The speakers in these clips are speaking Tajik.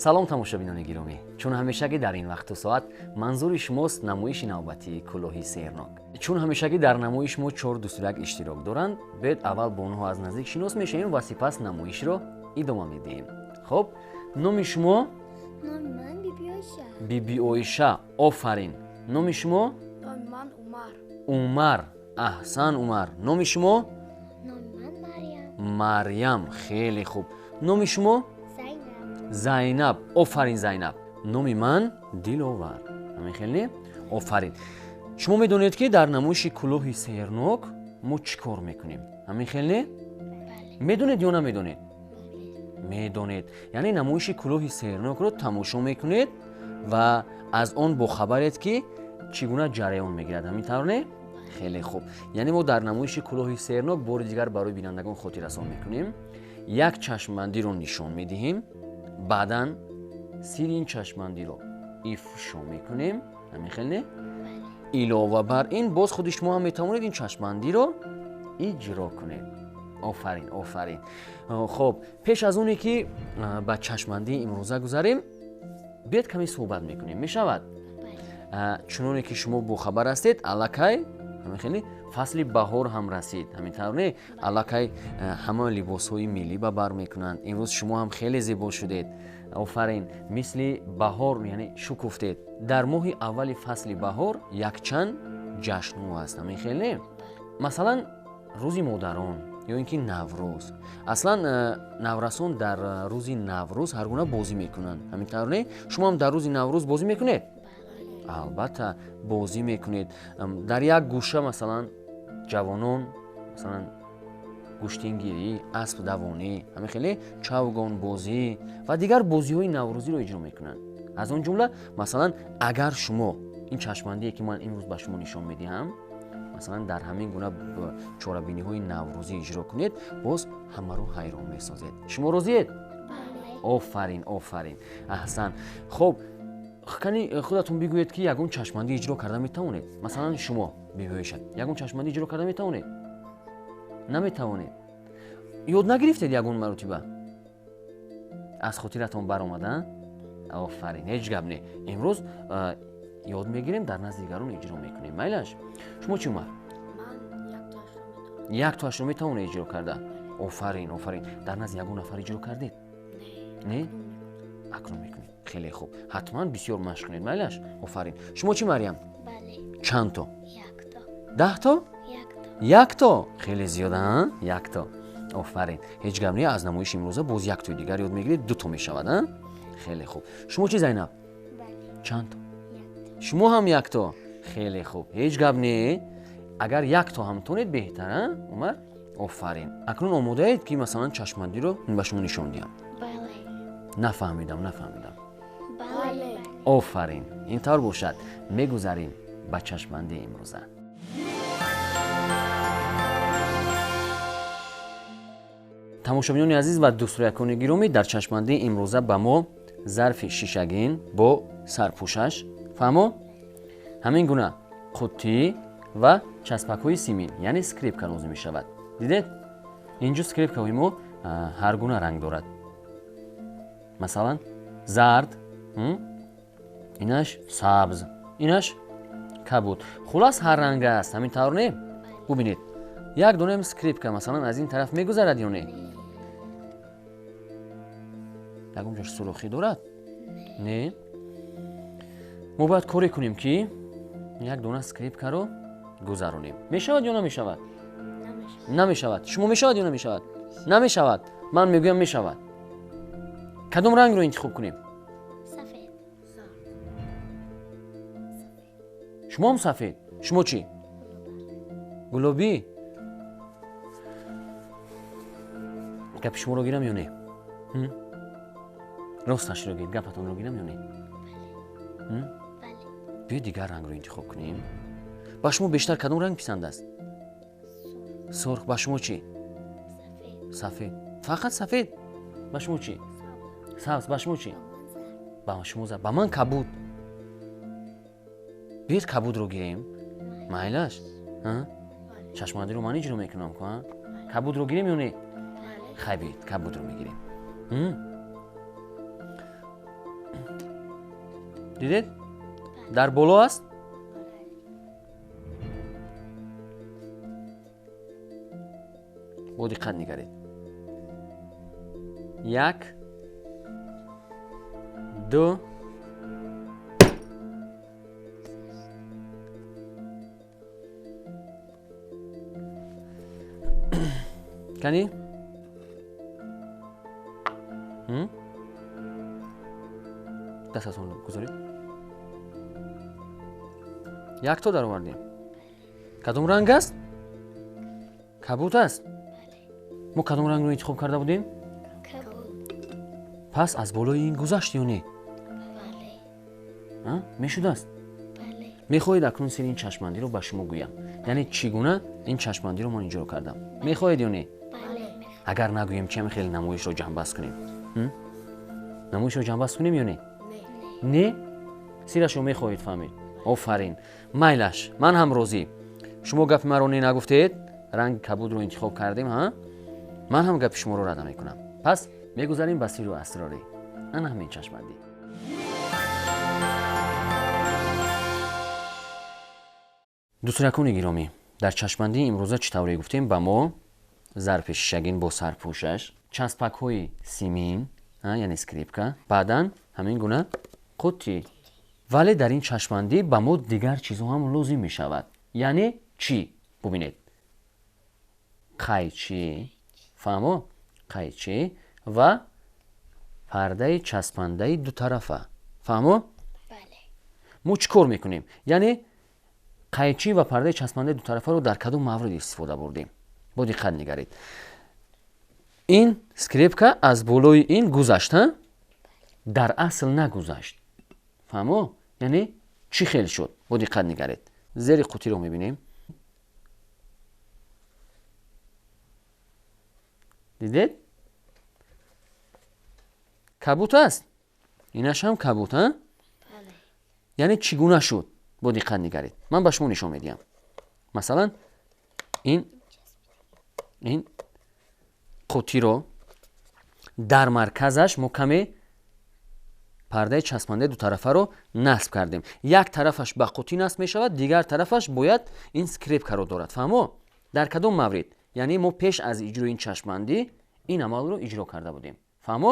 Салом, тамошобинони гиромӣ. Чун ҳамешагӣ дар ин вақту соат манзури шумост намоиши навбатии кӯлоҳи сеҳрнок. Чун ҳамешагӣ дар намоиш мо чор дӯстурак иштирок доранд, биёед аввал бо онҳо аз наздик шинос мешавем ва сипас намоишро идома медиҳем. Хуб, номи шумо? Номи ман Биби Оиша. Биби Оиша, офарин. Номи шумо? Номи ман Умар. Умар, аҳсан Умар. Номи шумо? Номи ман Марьям. Марьям, хеле хуб. Номи шумо? Зайнаб. Зайнаб, офарин Зайнаб. Номи ман Диловар. Ҳамин хел не? Офарин. Шумо медонед, ки дар намоиши кӯлоҳи сеҳрнок мо чӣ кор мекунем? Ҳамин хел не? Медонед ё намедонед? Медонед. Яъне намоиши кӯлоҳи сеҳрнокро тамошо мекунед ва аз он бохабаред, ки чӣ гуна ҷараён мегирад. Ҳамин тавр не? Хеле хуб. Яъне мо дар намоиши кӯлоҳи сеҳрнок бори дигар барои бинандагон хотиррасон мекунем, як чашмбандиро нишон медиҳем, баъдан сири ин чашмбандиро ифшо мекунем. Ҳамин хел не? Илова бар ин боз худи шумо ҳам метавонед ин чашмбандиро иҷро кунед. Офарин, офарин. Хуб, пеш аз оне ки ба чашмбандии имрӯза гузарем, биёед каме суҳбат мекунем. Мешавад? Чуноне ки шумо бохабар ҳастед, аллакай ҳамин хеле фасли баҳор ҳам расид. Ҳамин тавр не? Аллакай ҳама либосҳои миллӣ ба бар мекунанд. Имрӯз шумо ҳам хеле зебо шудед. Офарин, мисли баҳор, яъне шукуфтед. Дар моҳи аввали фасли баҳор якчанд ҷашнҳо ҳаст. Ҳамин хел не? Масалан, рӯзи модарон ё ин ки Наврӯз. Аслан наврасон дар рӯзи Наврӯз ҳар гуна бозӣ мекунанд. Ҳамин тавр не? Шумо ҳам дар рӯзи Наврӯз бозӣ мекунед? Албатта бозӣ мекунед. Дар як гӯша масалан ҷавонон масалан гӯштингирӣ, аспдавонӣ, ҳамин хеле чавгонбозӣ ва дигар бозиҳои наврӯзиро иҷро мекунанд. Аз он ҷумла масалан агар шумо ин чашмандие ки ман имрӯз ба шумо нишон медиҳам, масалан дар ҳамин гуна чорабиниҳои наврӯзӣ иҷро кунед, боз ҳамаро ҳайрон месозед. Шумо розиед? Офарин, офарин, аҳсан. Хуб, кани худатон бигӯед, ки ягон чашмандӣ иҷро карда метавонед? Масалан шумо бибиоиша ягон чашмандӣ иҷро карда метавонед? Наметавонед? Ёд нагирифтед ягон маротиба? Аз хотиратон баромада? Офарин, ҳеҷ гап не. Имрӯз ёд мегирем, дар назди дигарон иҷро мекунем. Майлаш? Шумо чӣ, Умар? Як тоашро метавонед иҷро карда? Офарин, офарин. Дар назди ягон нафар иҷро кардед? Не? Акнун мекунед. Хеле хуб. Ҳатман бисёр машқ кунед. Майлаш? Офарин. Шумо чӣ, Марьям? Чанд то? 10 то? Як то? Хеле зиёд, а? Як то. Офарин. Ҳеҷ гап не, аз намоиши имрӯза боз як тои дигар ёд мегиред, 2 то мешавад, а? Хеле хуб. Шумо чӣ, Зайнаб? Чанд то? Шумо ҳам як то? Хеле хуб. Ҳеҷ гап не, агар як то ҳам тонед беҳтар, а, Умар? Офарин. Акнун омодаед, ки масалан чашмандиро ба шумо нишон диҳам? Нафаҳмидам, нафаҳмидам. Офарин. Ин тавр бошад, мегузарем ба чашмандии имрӯза. Тамошобинони азиз ва дӯстроякони гиромӣ, дар чашмандии имрӯза ба мо зарфи шишагин бо сарпӯшаш, фаҳмо, ҳамин гуна қуттӣ ва часпакҳои симин, яъне скрепка лозим мешавад. Дидед, инҷо скрепкаҳои мо ҳар гуна ранг дорад, масалан зард, инаш сабз, инаш кабуд, хулас ҳар ранга аст. Ҳамин тавр не? Бубинед, як донаем скрепка масалан аз ин тараф мегузарад ё не? Ягон ҷош сурохӣ дорад? Не. Мо бояд коре кунем, ки як дона скрепкаро гузаронем. Мешавад ё намешавад? Намешавад. Шумо мешавад ё намешавад? Намешавад. Ман мегӯям, мешавад. Кадом рангро интихоб кунем? Шумо ҳам сафед. Шумо чӣ? Гулобӣ. Гапи шуморо гирам ё не? Росташро гир, гапатонро гирам ё не? Биё дигар рангро интихоб кунем. Ба шумо бештар кадом ранг писанд аст? Сурх. Ба шумо чӣ? Сафед. Фақат сафед. Ба шумо чӣ? Сабз. Ба шумо чӣ? Ба шумо зард. Ба ман кабуд. Биёед кабудро гирем. Майлаш? Чашмандиро ман иҷро мекунам ку? Кабудро гирем ё не? Хай, биёед кабудро мегирем. Дидед? Дар боло аст? Бо диққат нигаред. 1 2 кани? Дастатонро гузоред. Якто даровардем. Кадом ранг аст? Кабуд аст? Мо кадом рангро интихоб карда будем? Кабуд. Пас аз болои ин гузашт ё не? Бале. Мешудааст? Бале. Мехоҳед акнун сири ин чашмандиро ба шумо гӯям? Яъне чӣ гуна ин чашмандиро ман иҷро кардам? Мехоҳед ё не? Бале. Агар нагӯем, чӣ хеле намоишро ҷамъбаст кунем? Намоишро ҷамъбаст кунем ё не? Не? Сирашро мехоҳед фаҳмед? Офарин. Майлаш, ман ҳам розӣ. Шумо гапи маро не нагуфтед, ранги кабудро интихоб кардем, ҳа? Ман ҳам гапи шуморо рад мекунам. Пас мегузарем ба сиру асрорӣ. Ана ҳамин чашмандӣ. Дӯстракони гиромӣ, дар чашмандии имрӯза чӣ тавре гуфтем, ба мо зарфи шишагин бо сарпӯшаш, часпакҳои симин, яъне скрипка, баъдан ҳамин гуна қуттӣ. Вале дар ин чашмандӣ ба мо дигар чизҳо ҳам лозим мешавад. Яъне чӣ? Бубинед. Қайчӣ, фаҳмо? Қайчӣ ва пардаи часпандаи дутарафа. Фаҳмо? Бале. Мо чӣ кор мекунем? Яъне қайчӣ ва пардаи часпандаи дутарафаро дар кадом маврид истифода бурдем? Бо диққат нигаред. Ин скрипка аз болои ин гузашт, ҳа? Дар асл нагузашт. Фаҳмо? Яъне чӣ хел шуд? Бо диққат нигаред. Зери қуттиро мебинем. Дидед? Кабут аст. Инаш ҳам кабут, ҳа? Бале. Яъне чӣ гуна шуд? Бо диққат нигаред. Ман ба шумо нишон медиҳам. Масалан, ин қуттиро дар марказаш мо каме пардаи часпандаи дутарафаро насб кардем. Як тарафаш ба қуттӣ насб мешавад, дигар тарафаш бояд ин скрипкаро дорад. Фаҳмо? Дар кадом маврид? Яъне мо пеш аз иҷрои ин чашмандӣ ин амалро иҷро карда будем. Фаҳмо?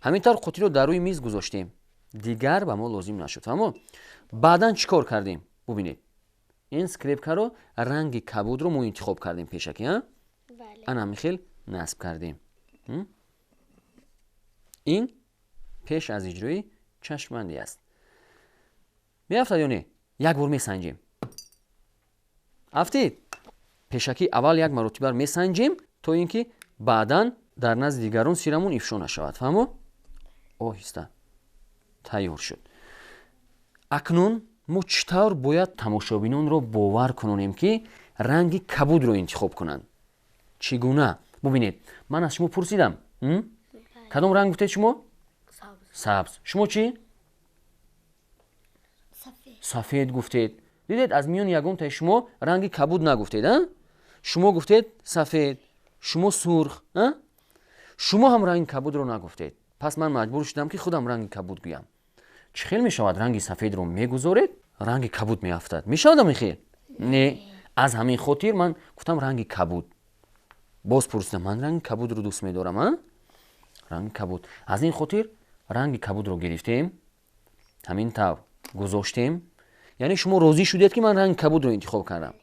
Ҳамин тавр қуттиро дар рӯи миз гузоштем. Дигар ба мо лозим нашуд. Фаҳмо? Баъдан чӣ кор кардем? Бубинед. Ин скрипкаро ранги кабудро мо интихоб кардем пешакӣ, ҳа? Бале. Ана ҳамин хел насб кардем. Ин пеш аз иҷрои чашмандӣ аст. Меафтад ё не? Як бор месанҷем. Афтид? Пешакӣ аввал як маротиба месанҷем, то ин ки баъдан дар назди дигарон сирамон ифшо нашавад. Фаҳмо? Оҳиста тайёр шуд. Акнун мо чӣ тавр бояд тамошобинонро бовар кунонем, ки ранги кабудро интихоб кунанд? Чӣ гуна? Бубинед, ман аз шумо пурсидам. Кадом ранг гуфтед шумо? Сабз. Шумо чӣ? Сафед. Сафед гуфтед. Дидед, аз миёни ягонтаи шумо ранги кабуд нагуфтед, а? Шумо гуфтед сафед, шумо сурх, а? Шумо ҳам ранги кабудро нагуфтед. Пас ман маҷбур шудам, ки худам ранги кабуд гӯям. Чӣ хел мешавад? Ранги сафедро мегузоред, ранги кабуд меафтад. Мешавад ҳамин хел? Не. Аз ҳамин хотир ман гуфтам ранги кабуд. Боз пурсидам, ман ранги кабудро дӯст медорам, а? Ранги кабуд. Аз ин хотир ранги кабудро гирифтем, ҳамин тавр гузоштем. Яъне шумо розӣ шудед, ки ман ранги кабудро интихоб кардам.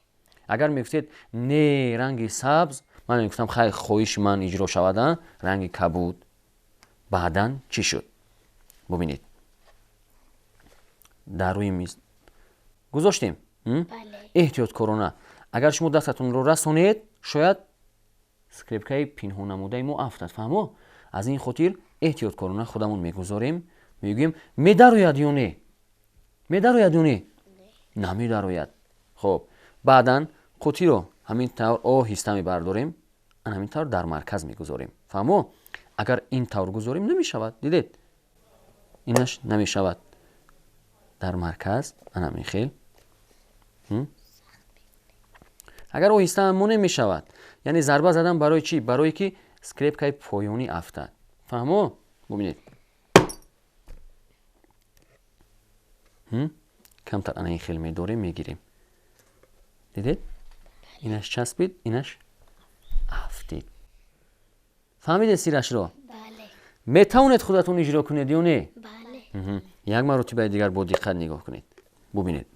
Агар мегуфтед не, ранги сабз, ман мегуфтам хайр, хоҳиши ман иҷро шавад, а? Ранги кабуд. Баъдан чӣ шуд? Бубинед. Дар рӯи миз гузоштем. Бале. Эҳтиёткорона. Агар шумо дастатонро расонед, шояд скрипкаи пинҳоннамудаи мо афтад. Фаҳмо? Аз ин хотир эҳтиёткорона худамон мегузорем, мегӯем медарояд ё не? Медарояд ё не? Намедарояд. Хоб, баъдан қуттиро ҳамин тавр оҳиста мебардорем, ан ҳамин тавр дар марказ мегузорем. Фаҳмо? Агар ин тавр гузорем намешавад. Дидед? Инаш намешавад. Дар марказ ан ҳамин хел. Агар оҳиста монем мешавад. Яъне зарба задан барои чӣ? Барое ки скрипкаи поёнӣ афтад. Фаҳмо? Бубинед. Камтар ана ин хел медорем, мегирем. Дидед? Инаш часпид, инаш афтид. Фаҳмидед сирашро? Бале. Метавонед худатон иҷро кунед ё не? Бале. Як маротибаи дигар бо диққат нигоҳ кунед. Бубинед.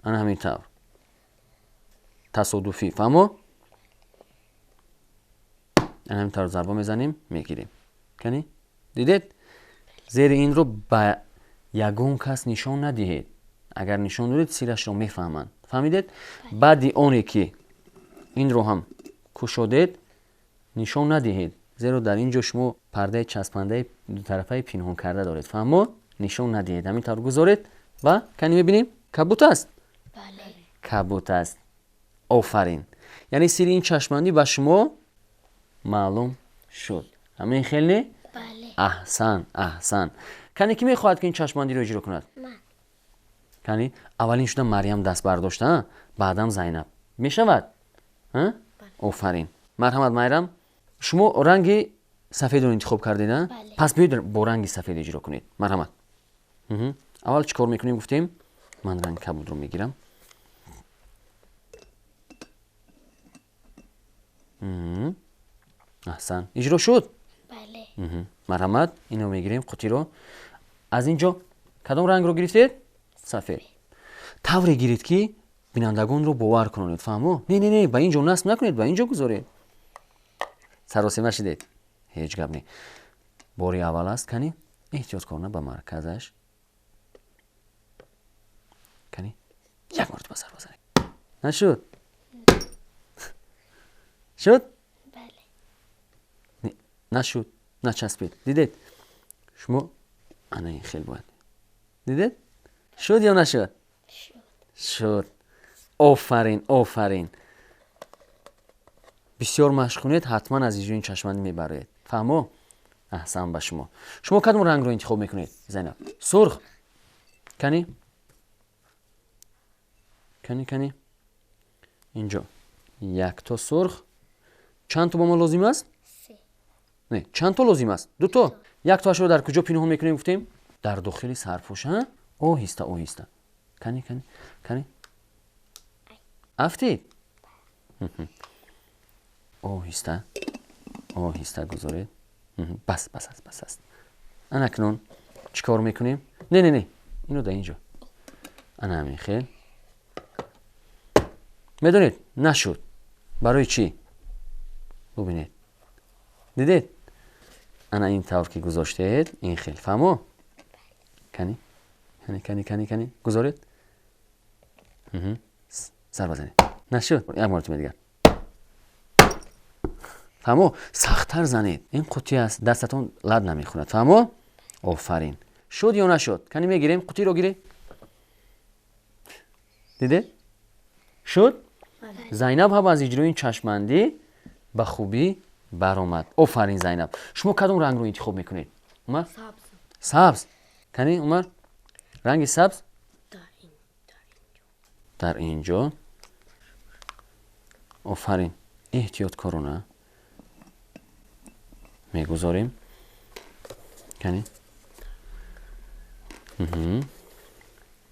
Ана ҳамин тавр. Тасодуфӣ, фаҳмо? Ана ҳамин тавр зарба мезанем, мегирем. Кани? Дидед? Зери инро ба ягон кас нишон надиҳед. Агар нишон додед, сирашро мефаҳманд. Фаҳмидед? Баъди оне ки инро ҳам кушодед, нишон надиҳед. Зеро дар ин ҷо шумо пардаи часпандаи дутарафаи пинҳон карда доред. Фаҳмо? Нишон надиҳед. Ҳамин тавр гузоред ва кани мебинем? Кабут аст? Бале. Кабут аст. Офарин. Яъне сири ин чашмандӣ ба шумо маълум шуд. Ҳамин хел не? Бале. Аҳсан, аҳсан. Кани ки мехоҳад ки ин чашмандиро иҷро кунад? Ман. Кани аввалин шуда Марьям даст бардошта, баъдам Зайнаб. Мешавад? Офарин. Марҳамат, Майрам. Шумо ранги сафедро интихоб кардед, а? Бале. Пас биёед бо ранги сафед иҷро кунед. Марҳамат. Аввал чӣ кор мекунем гуфтем? Ман ранги кабудро мегирам. Аҳсан. Иҷро шуд? Бале. Марҳамат, инро мегирем, қутиро. Аз ин ҷо кадом рангро гирифтед? Сафед. Тавре гиред ки бинандагонро бовар кунонед, фаҳмо? Не, не, не, ба ин ҷо насб накунед, ба ин ҷо гузоред. Саросема шидед. Ҳеҷ гап не. Бори аввал аст, кани? Эҳтиёткорона ба марказаш. Кани? Як маротиба зарба занед. Нашуд? Шуд? Бале. Не, нашуд. Начаспид. Дидед? Шумо ана ин хел бояд. Дидед? Шуд ё нашуд? Шуд. Шуд. Офарин, офарин. Бисёр машқ кунед, ҳатман аз иҷрои ин чашмандӣ мебароед. Фаҳмо? Аҳсан ба шумо. Шумо кадом рангро интихоб мекунед, Зайнаб? Сурх? Кани? Кани, кани? Инҷо. Якто сурх. Чанд то ба мо лозим аст? Се. Не, чанд то лозим аст? Ду то. Як тоашро дар куҷо пинҳон мекунем гуфтем? Дар дохили сарпӯш, ҳа? Оҳиста, оҳиста. Кани, кани, кани? Афтид? Оҳиста, оҳиста гузоред. Бас, бас аст, бас аст. Ана акнун чӣ кор мекунем? Не, не, не, инро дар ин ҷо. Ана ҳамин хел. Медонед, нашуд. Барои чӣ? Бубинед. Дидед? Ана ин тавр ки гузоштед, ин хел. Фаҳмо? Кани? Кани, кани, кани, кани. Гузоред. Зарба занед. Нашуд. Як маротиба дигар. Фаҳмо? Сахттар занед. Ин қутӣ аст, дастатон лад намехӯрад. Фаҳмо? Офарин. Шуд ё нашуд? Кани мегирем, қутиро гирем. Дидед? Шуд? Зайнаб ҳам аз иҷрои ин чашмандӣ ба хубӣ баромад. Офарин, Зайнаб. Шумо кадом рангро интихоб мекунед? Умар? Сабз. Сабз. Кани, Умар? Ранги сабз? Дар ин ҷо. Офарин. Эҳтиёткорона мегузорем. Кани?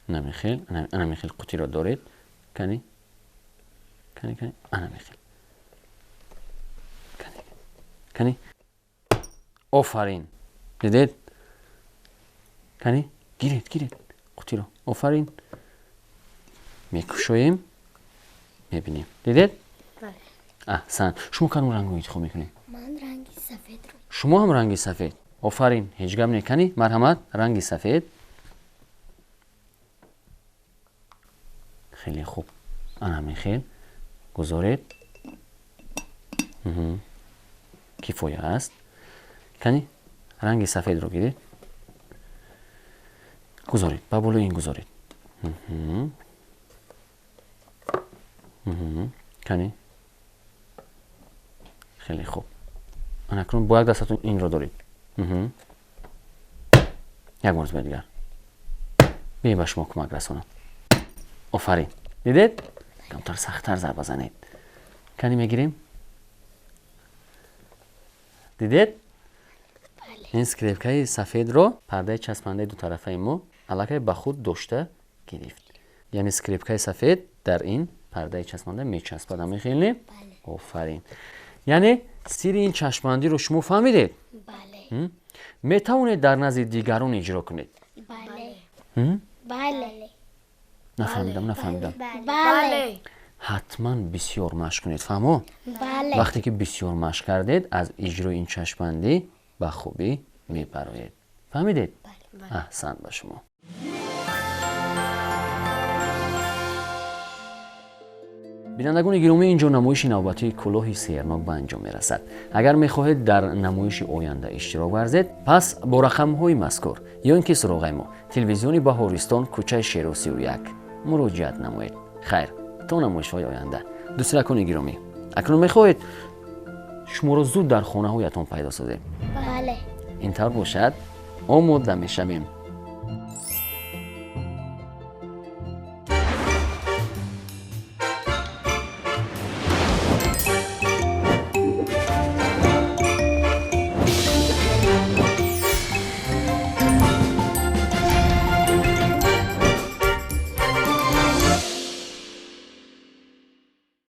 Намехел, ана мехел қутиро доред. Кани? Кани, кани? Ана мехел. Кани? Кани? Офарин. Дидед? Кани? Гиред, гиред қутиро. Офарин. Мекушоем. Мебинем. Дидед? Бале. Аҳсан. Шумо кадом рангро интихоб мекунед? Ман ранги сафедро. Шумо ҳам ранги сафед. Офарин, ҳеҷ гап не. Кани, марҳамат, ранги сафед. Хеле хуб. Ана ҳамин хел гузоред. Кифоя аст. Кани, ранги сафедро гиред. Гузоред, ба болои ин гузоред. Кани? Хеле хуб. Ана акнун бо як дастатон инро доред. Як маротиба дигар. Биё ба шумо кӯмак расонам. Офарин. Дидед? Камтар сахттар зарба занед. Кани мегирем? Дидед? Бале. Ин скрепкаи сафедро пардаи часпандаи дутарафаи мо Аллакай ба худ дошта гирифт. Яъне скрепкаи сафед дар ин пардаи часпанда мечаспад. Ҳамин хел не? Офарин. Яъне сирри ин чашмбандиро шумо фаҳмидед? Бале. Метавонед дар назди дигарон иҷро кунед? Бале. Бале. Нафаҳмидам, нафаҳмидам. Бале. Ҳатман бисёр машқ кунед, фаҳмо? Бале. Вақте ки бисёр машқ кардед, аз иҷрои ин чашмбандӣ ба хубӣ мебароед. Фаҳмидед? Аҳсан ба шумо. Бинандагони гиромӣ, ин ҷо намоиши навбатии кӯлоҳи сеҳрнок ба анҷом мерасад. Агар мехоҳед дар намоиши оянда иштирок варзед, пас бо рақамҳои мазкур ё ин ки суроғаи мо, телевизиони Баҳористон, кӯчаи Шеро 31, муроҷиат намоед. Хайр, то намоишҳои оянда. Дӯстдоракони гиромӣ, акнун мехоҳед шуморо зуд дар хонаҳоятон пайдо созем? Бале. Ин тавр бошад, омода мешавем.